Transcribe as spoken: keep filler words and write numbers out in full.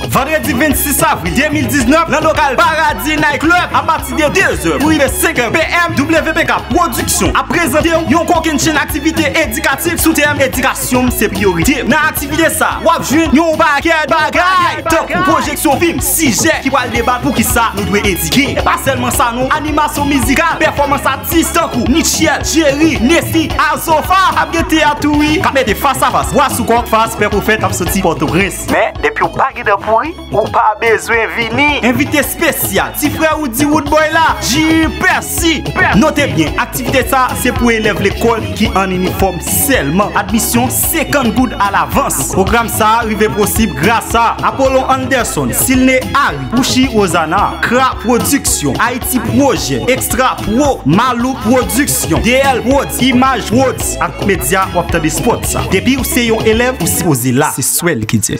Vandredi vennsis avril de mil diznèf, nan lokal Paradis Night Club, apati de de zè pou rive senk è P M, W P K Pwodiksyon ap prezante w yon kokennchenn aktivite edikatif sou tèm "Edikasyon m se priyorite m". Nan aktivite sa, w ap jwenn yon pakèt bagay, tankou pwojeksyon fim, sijè ki pral debat poukisa nou dwe edike. E pa sèlman sa non, animasyon mizikal, pèfòmans atis tankou Nichelle, Jerry, Nessie, Azofa, ap gen teyat tou wi, k ap mete Fas a Fas, Bwa sou Kòk, Fas, Pè Pwofèt ap soti Pòtoprens. Men, depi w pa gen dan pouri, ou pa bezwen vini. Envite espesyal, ti frè Woody Woodboy la, Jim Percy. Note byen, aktivite sa se pou elèv lekòl ki an inifòm sèlman. Admisyon senkant goud alavans. Pwogram sa a rive posib gras a Apollon Anderson, Silne Harry, Uchi Ozana, Kra Pwodiksyon, Haïti Project, Extra Pro, Malou Pwodiksyon, D L Prodz, Image Prodz ak Medya W A P Tande Spot sa. Depi w se yon elèv, ou sipoze la. Se Swèl ki di.